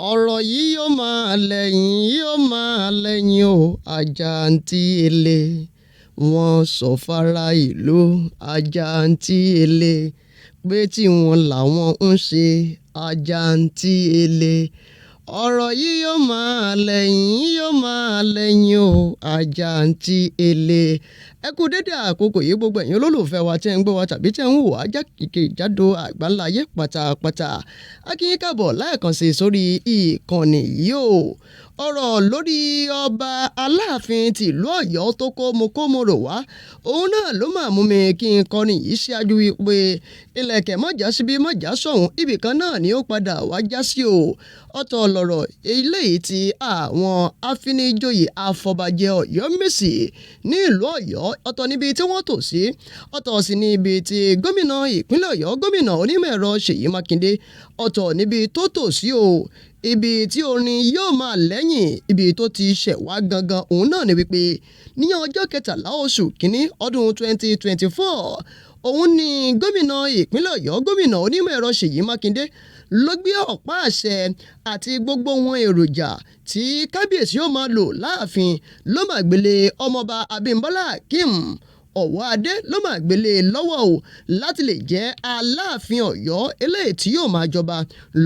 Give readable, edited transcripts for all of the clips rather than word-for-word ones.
Ọ̀rọ̀ yìí yóò máa lẹ́yìn, yóò máa lẹ́yìn o, Àjàǹtílé. Wọ́n sọ fara ìlú Àjàǹtílé pé tiwọn làwọn ń ṣe, Àjàǹtílé. Ọ̀rọ̀ yìí yóò máa lẹ́yìn, yóò máa lẹ́yìn o, Àjàǹtílé. Ẹ kú dédé àkókò yìí, gbogbo ẹ̀yin olólùfẹ́ wa tẹ́ ń gbọ́ wa tàbí tẹ́ ń wò wá jákèjádò àgbáńlá ayé pátápátá. A kí yín káàbọ̀ lẹ́ẹ̀kan sí sórí ìkànnì yìí o. Ọ̀rọ̀ lórí ọba Aláàfin tìlú Ọ̀yọ́ tó kó mokómorò wá, òun náà ló máa mú mi kí n kọrin yìí ṣáájú wípé ilẹ̀kẹ̀ mọ́jà síbi mọ́jà sọ̀hún, ibì kan náà ni ó padà wá já sí o. Ọ̀tọ̀ lọ̀rọ̀ eléyìí tí àwọn afinijoyè afọbajẹ Ọ̀yọ́mèsì ní ìlú Ọ̀yọ́, ọ̀tọ̀ níbi tí wọ́n tò sí, ọ̀tọ̀ sì ní ibi tí gómìnà ìpínlẹ̀ Ọ̀yọ́, gómìnà onímọ̀ ẹ̀rọ Ṣèyí Mákindé, ọ̀tọ̀ níbi tó tò sí o. Ibi tí orin yóò máa lẹ́yìn, ibi tó ti ṣẹ̀ wá gangan òun náà ni wípé ní ọjọ́ 13 oṣù kínní ọdún 2024, òun ni gómìnà ìpínlẹ̀ Ọ̀yọ́, gómìnà onímọ̀ ẹ̀rọ Ṣèyí Mákindé ló gbé ọ̀pá àṣẹ àti gbogbo ohun èròjà tí kábíyèsí ó máa lò láàfin ló máa gbélé ọmọọba Abímbọ́lá Akeem Ọ̀wọ́adé ló máa gbélé lọ́wọ́ o láti lè jẹ́ Aláàfin Ọ̀yọ́ eléyìí tí yóò máa jọba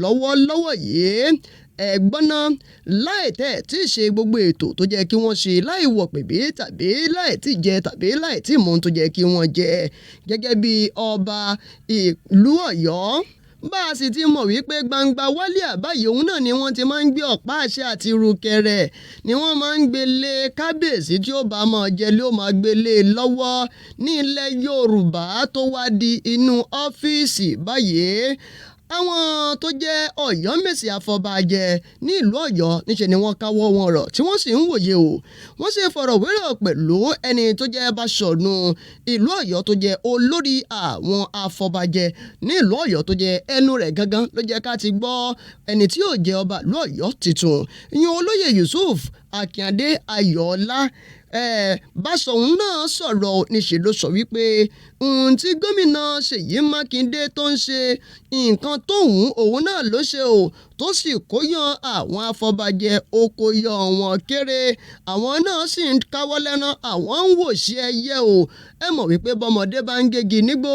lọ́wọ́lọ́wọ́ yìí. Ẹ̀gbọ́n náà, láì tẹ̀ tí ì ṣe gbogbo ètò tó jẹ́ kí wọ́n ṣe, láì wọ̀ pèbí tàbí láì tí jẹ tàbí láì tí mú ohun tó jẹ́ kí wọ́n jẹ gẹ́gẹ́ bí ọba ìlú Ọ̀yọ́. Bá a sì ti mọ̀ wípé gbangba wálíà báyìí òun náà ni wọ́n ti máa ń gbé ọ̀pá àṣẹ àti ìrùkẹ̀rẹ̀ ni wọ́n máa ń gbé lé kábíyèsí tí ó bá máa jẹ lé ó máa gbé lé lọ́wọ́ ní ilẹ̀ Yorùbá tó wá di inú ọ́fíìsì báyìí. Àwọn tó jẹ́ Ọ̀yọ́mèsì afọbajẹ ní ìlú Ọ̀yọ́ níṣẹ́ ni wọ́n káwọ́ wọn rọ̀ tí wọ́n sì ń wòye o. Wọ́n sì fọ̀rọ̀wérọ̀ pẹ̀lú ẹni tó jẹ́ Báṣọ̀run ìlú Ọ̀yọ́ tó jẹ́ olórí àwọn afọbajẹ ní ìlú Ọ̀yọ́ tó jẹ́ ẹnu rẹ̀ gangan ló jẹ́ ká ti gbọ́ ẹni tí yóò jẹ́ ọba ìlú Ọ̀yọ́ tuntun, ìyẹn olóyè Yusuf Akíndé Ayọ̀ọ́lá. Báṣọ̀run náà sọ̀rọ̀, níṣẹ́ ló sọ wípé ohun tí gómìnà Ṣèyí Mákindé tó ń ṣe nǹkan tóun òun náà ló ṣe o, tó sì kó yan àwọn afọbajẹ oko yọ wọn kéré, àwọn náà sì ń káwọ́ lẹ́rán, àwọn ń wò sí ẹyẹ o. Ẹ mọ̀ wípé bọ́mọdé bá ń gégi nígbó,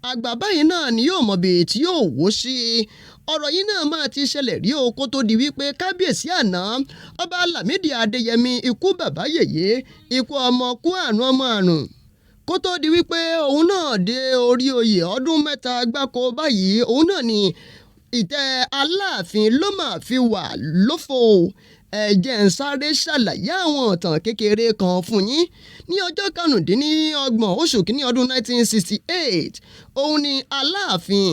àgbà báyìí náà ni yóò mọ̀ bí tí yóò wó sí. Ọ̀rọ̀ yìí náà máa ti ṣẹlẹ̀ rí o kó tó di wípé kábíyèsí àná ọba Lámìdí Adéyẹmí, ikú bàbá yèyé, ikú ọmọ kú àrùn ọmọ àrùn, kó tó di wípé òun náà dé orí oyè ọdún 3 gbáko báyìí, òun náà ni ìtẹ́ Aláàfin ló máa fi wà lófo. Ẹ jẹ́ ń sáré ṣàlàyé àwọn ìtàn kékeré kan fún yín. Ní ọjọ́ 25 oṣù kínní ọdún 1968, òun ni Aláàfin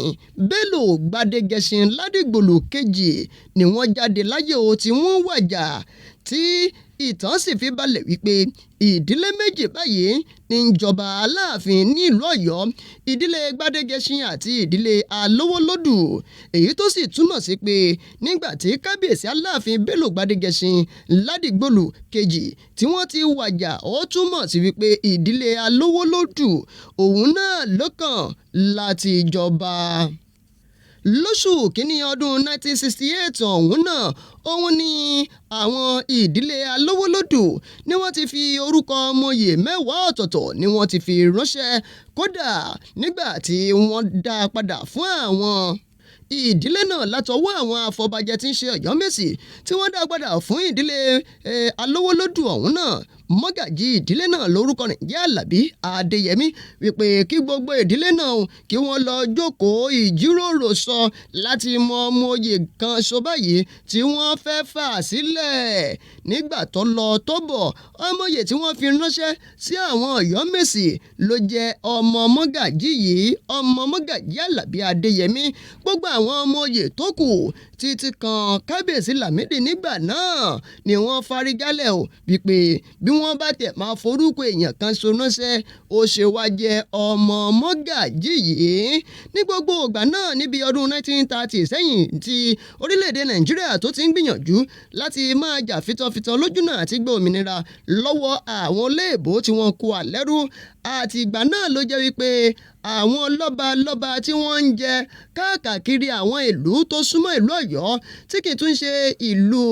Bello Gbadegẹṣin Ládìgbòlù kejì ni wọ́n jáde láyé o tí wọ́n wàjà, tí ìtàn sì fi balẹ̀ wípé ìdílé méjì báyìí ní ń jọba Aláàfin ní ìlú Ọ̀yọ́, ìdílé Gbadegẹṣin àti ìdílé Alówólódù. Èyí tó sì túmọ̀ sí pé nígbà tí kábíyèsí Aláàfin Bello Gbadegẹṣin Ládìgbòlù kejì tí wọ́n ti wàjà, ó túmọ̀ sí wípé ìdílé Alówólódù òun náà ló kàn láti jọba. Lóṣù kínní ọdún 1968 ọ̀hún náà, òun ni àwọn ìdílé Alówólódù ni wọ́n ti fi orúkọ ọmọye 10 ọ̀tọ̀ọ̀tọ̀ ni wọ́n ti fi ránṣẹ́. Kódà nígbà tí wọ́n dá padà fún àwọn ìdílé náà látọwọ́ àwọn afọbajẹ tí ń ṣe Ọ̀yọ́mèsì tí wọ́n dá padà fún ìdílé Alówólódù ọ̀hún náà, mọ́gàjí ìdílé náà lórúkọ rẹ̀ jẹ́ Àlàbí Adéyẹmí, wípé kí gbogbo ìdílé náà kí wọ́n lọ jókòó ìjíròrò sọ láti mọ ọmọ oyè kan ṣo báyìí tí wọ́n fẹ́ fà sílẹ̀. Nígbà tó lọ tó bọ̀, ọmọ oyè tí wọ́n fi ránṣẹ́ sí àwọn Ọ̀yọ́mèsì ló jẹ́ ọmọ mọ́gàjí yìí, ọmọ mọ́gàjí Àlàbí Adéyẹmí. Gbogbo àwọn ọmọ oyè tó kù títí kan kábíyèsí Lámìdí nígbà náà ni wọ́n farigálẹ̀ o wípé bí wọ́n bá tẹ̀ máa forúkọ èèyàn kan so ránṣẹ́, ó ṣe wá jẹ́ ọmọ mọ́gàjí yìí. Ní gbogbo ìgbà náà níbi ọdún 1930 sẹ́yìn tí orílẹ̀-èdè Nàìjíríà tó ti ń gbìyànjú láti máa jà fitọ́fitọ́ lójúnà àti gba òmìnira lọ́wọ́ àwọn olóòbó tí wọ́n kó àlẹ́rú, àti ìgbà náà ló jẹ́ wípé Àwọn lọ́balọ́ba tí wọ́n ń jẹ káàkiri àwọn ìlú tó súnmọ́ ìlú Ọ̀yọ́ tí kì í tún ṣe ìlú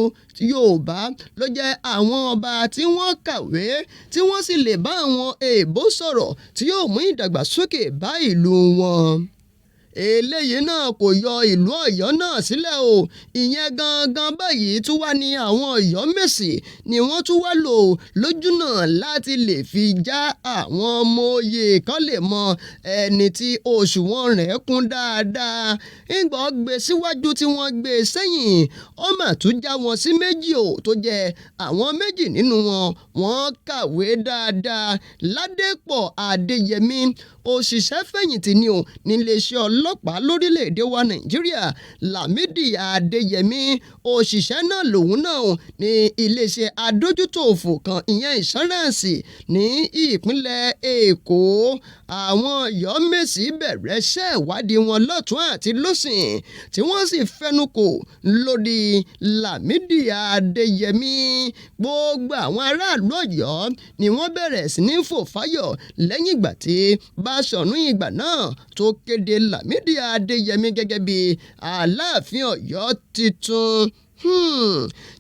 Yorùbá ló jẹ́ àwọn ọba tí wọ́n kàwé, tí wọ́n sì lè bá àwọn èèbó sọ̀rọ̀ tí yóò mú ìdàgbàsókè bá ìlú wọn. Eléyìí náà kò yọ ìlú Ọ̀yọ́ náà sílẹ̀ o. Ìyẹn gangan báyìí tún wá ní àwọn Ọ̀yọ́mèsì ni wọ́n tún wá lò lójúnà láti lè fi já àwọn ọmọ oyè kan lè mọ ẹni tí òṣùwọ̀n rẹ̀ kún dáadáa. Ńgbọ́ gbé síwájú tí wọ́n gbé sẹ́yìn, ó mà tún já wọn sí méjì o, tó jẹ́ àwọn méjì nínú wọn wọ́n kàwé dáadáa. Ládépọ̀ Adéyẹmí, òṣìṣẹ́ fẹ̀yìntì ni o níléeṣẹ́ ọlọ́pàá lórílẹ̀‐èdè wa Nàìjíríà. Lámìdí Adéyẹmí, òṣìṣẹ́ náà lòun náà o ní iléeṣẹ́ adójútòfò kan, ìyẹn ìǹṣọ́ráǹsì ní ìpínlẹ̀ Èkó. Àwọn Ọ̀yọ́mèsì bẹ̀rẹ̀ iṣẹ́ ìwádìí wọn lọ́tún àti lọ́sìn, tí wọ́n sì fẹnukò lórí Lámìdí Adéyẹmí. Gbogbo àwọn aráàlú Ọ̀yọ́ ni wọ́n bẹ̀rẹ̀ sí ní fò fáyọ̀ lẹ́yìn ìgbà tí Báṣọ̀run ìgbà náà tó kéde Lámìdí Adéyẹmí gẹ́gẹ́ bí Aláàfin Ọ̀yọ́ tuntun.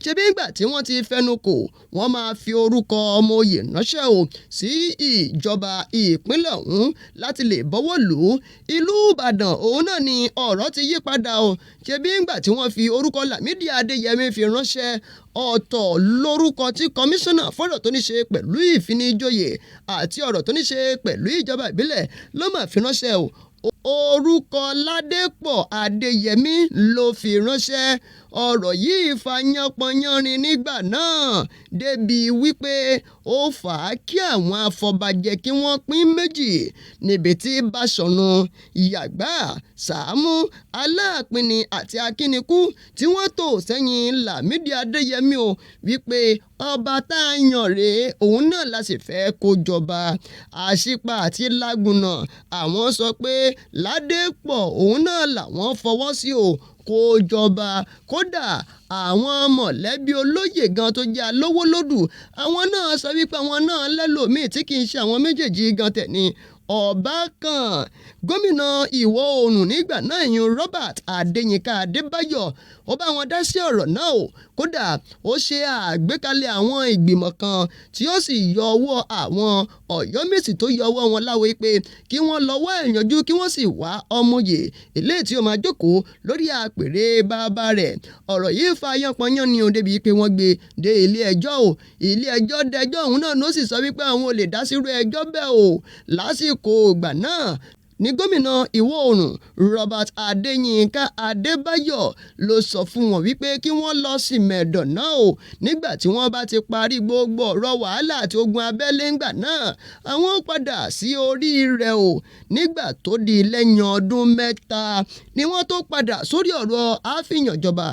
Ṣebí ìgbà tí wọ́n ti fẹnu kò, wọ́n máa fi orúkọ ọmọ oyè ránṣẹ́ o sí ìjọba ìpínlẹ̀ ọ̀hún láti lè bọ́wọ́ lù ú. Ìlú Ìbàdàn òun náà ni ọ̀rọ̀ ti yí padà o. Ṣebí ìgbà tí wọ́n fi orúkọ Lámìdí Adéyẹmí fi ránṣẹ́, ọ̀tọ̀ lórúkọ tí kọmíṣánná fọ́rọ̀ tó ní ṣe pẹ̀lú ìfinijoyè àti ọ̀rọ̀ tó ní ṣe pẹ̀lú ìjọba ìbílẹ̀ ló máa fi ránṣẹ́ o. Orúkọ Ládépọ̀ Adéyẹmí ló fi ránṣẹ́. Ọ̀rọ̀ yìí fa yánpọnyánrin nígbà náà débi wípé ó fà á kí àwọn afọbajẹ kí wọ́n pín méjì, níbi tí Báṣọ̀run, Yàgbà, Sàámú, Aláàpínì àti Akínikú tí wọ́n tò sẹ́yìn Lámìdí Adéyẹmí o, wípé ọba tá a yàn rèé, òun náà la sì fẹ́ kó jọba. Àṣìpa àti Lágùnà àwọn sọ pé Ládépọ̀ òun náà làwọn fọwọ́ sí o kó jọba. Kódà àwọn mọ̀lẹ́bí olóyè gan tó jẹ́ alówólódù, àwọn náà sọ wípé àwọn náà lẹ́lòmíì tí kì í ṣe àwọn méjèèjì gan tẹ̀ ní Ọbákan. Gómìnà ìwọ̀ oòrùn nígbà náà, ìyún Robert Adéyínká Adébáyọ̀, ó bá wọn dá sí ọ̀rọ̀ náà o. Kódà ó ṣe àgbékalẹ̀ àwọn ìgbìmọ̀ kan tí ó sì yọ ọwọ́ àwọn Ọ̀yọ́mèsì tó yọ ọwọ́ wọn láwo pé kí wọ́n lọ́wọ́ ìyanjú, kí wọ́n sì wá ọmọye eléyìí tí ó máa jókòó lórí àpèrè bàbá rẹ̀. Ọ̀rọ̀ yìí fa yánpọnyán ni o débi pé wọ́n gbé dé ilé ẹjọ́ o. Ilé ẹjọ́ dẹjọ́ òun náà ló sì sọ wípé àwọn ò lè dá sírú ẹjọ́ bẹ́ẹ̀ o. Lásìkò ìgbà náà ní gómìnà ìwọ̀ oòrùn Robert Adéyínká Adébáyọ̀ ló sọ fún wọn wípé kí wọ́n lọ sí mẹ̀dọ̀ náà o. Nígbà tí wọ́n bá ti parí gbogbo ọ̀rọ̀ wàhálà àti ogun abẹ́lé ńgbà náà, àwọn padà sí orí rẹ̀ o. Nígbà tó di lẹ́yìn ọdún 3 ni wọ́n tó padà sórí ọ̀rọ̀ àfihànjọba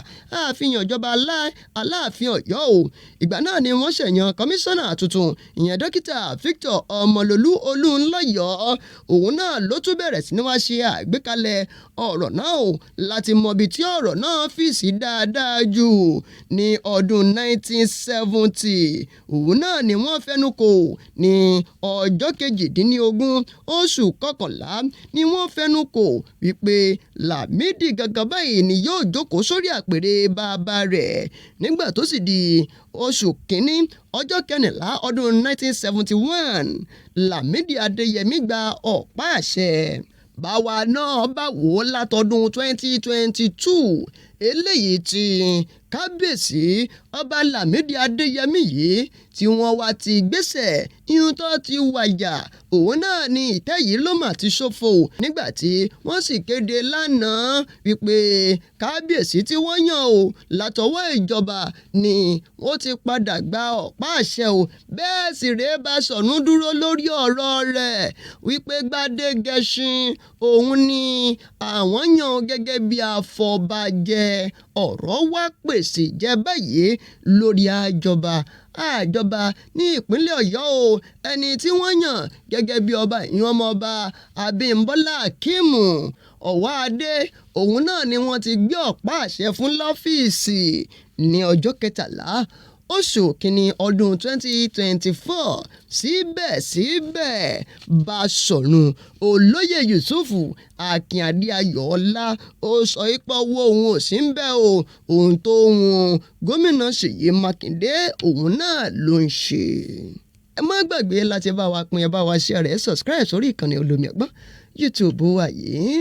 Aláàfin Ọ̀yọ́ o. Ìgbà náà ni wọ́n ṣẹ̀yàn kọmíṣánná tuntun, ìyẹn Dókítà Victor Ọmọlólú Olúnlọ́yọ̀. Òun náà ló tún bẹ̀rẹ̀ sí ní wá ṣe àgbékalẹ̀ ọ̀rọ̀ náà o láti mọ ibi tí ọ̀rọ̀ náà fi sí dáadáa jù. Ní ọdún 1970 òun náà ni wọ́n fẹnu kò ní ọjọ́ 18 oṣù kọkànlá ni wọ́n fẹnu kò wípé Lámìdí gangan báyìí ni yóò jókòó sórí àpèrè bàbá rẹ̀. Nígbà tó sì di oṣù kínní ọjọ́ 14 ọdún 1971, Lámìdí Adéyẹmí gba ọ̀pá àṣẹ. Báwa náà bá wò ó látọdún 2022 eléyìí tí kábíyèsí ọba Lámìdí Adéyẹmí yìí tí wọ́n wá ti gbéṣẹ́ ihun tó ti wàjà, òun náà ni ìtẹ́ yìí ló mà ti ṣòfò nígbà tí wọ́n sì kéde lánàá wípé kábíyèsí tí wọ́n yàn o látọwọ́ ìjọba ni ó ti padà gba ọ̀pá àṣẹ o. Bẹ́ẹ̀ sì rèé, Báṣọ̀run dúró lórí ọ̀rọ̀ rẹ̀ wípé Gbádégẹṣin òun ni àwọn yàn gẹ́gẹ́ bí àfọ̀bàjẹ́. Ọ̀rọ̀ wá pèsè jẹ́ báyìí lórí àjọba ní ìpínlẹ̀ Ọ̀yọ́ o. Ẹni tí wọ́n yàn gẹ́gẹ́ bí ọba ìyún ọmọọba Abímbọ́lá Akeem Ọ̀wáadé, òun náà ni wọ́n ti gbé ọ̀pá àṣẹ fún lọ́fíìsì ní ọjọ́ 13 oṣù kínní ọdún 2024. Síbẹ̀síbẹ̀, Báṣọ̀run Olóyè Yusuf Akínadé Ayọ̀ọ́lá ó sọ pé ọwọ́ òun ò sí ńbẹ̀ o, ohun tó wu Gómìnà Ṣèyí Mákindé òun náà ló ń ṣe. Ẹ má gbàgbé láti bá wa pín, ẹ bá wa share rẹ̀, subscribe sórí ìkànnì Olómi Ọgbọ́n YouTube wa yìí.